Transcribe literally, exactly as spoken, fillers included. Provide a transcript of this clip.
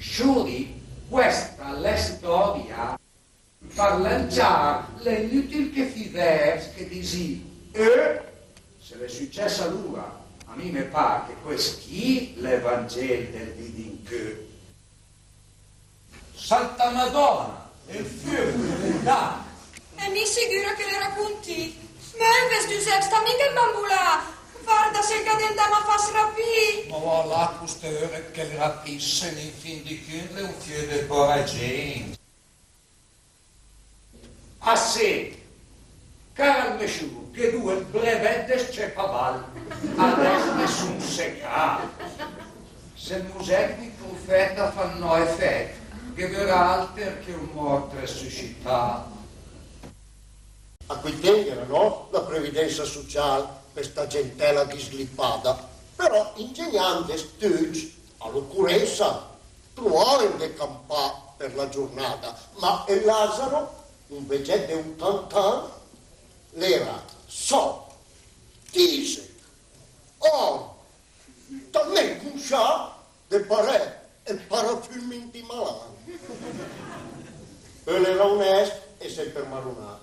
Sciuri, questa l'è storia. Par lancià, l'è inütil che fì vers, che disì, eh, se l'è sücess alura, a mi me par che quest chì l'è Vangel del dì d'incö. Santa Madona, el füöch l'è 'ndà. E mi sigüra che l'era cun ti. Ma invess, Giüsèp, sta minga imbambulà. Varda se el gh'ha del dà ma fass rapì. Ma va là, custöre, che el rapì, in fin di cünt l'è un fiö de pora gent. Ah sé, car al me sciur, gh'è dü el brevet de s-cèpà bal, adess me sun secà. Se 'l musec di prufet al fa no efet, ghe vör alter che un mort resüsità. A quei temp gh'era no la previdensa sucial per sta gentela dislipada, però ingegnandes tücc a l'ocurensa truàen de campà per la giurnada, ma el Lazaro, un vegett de utanta ann, l'era sò, tìsech, orb, talment cunscià de parè el parafüm int i malan. Pö l'era onest e semper marunà.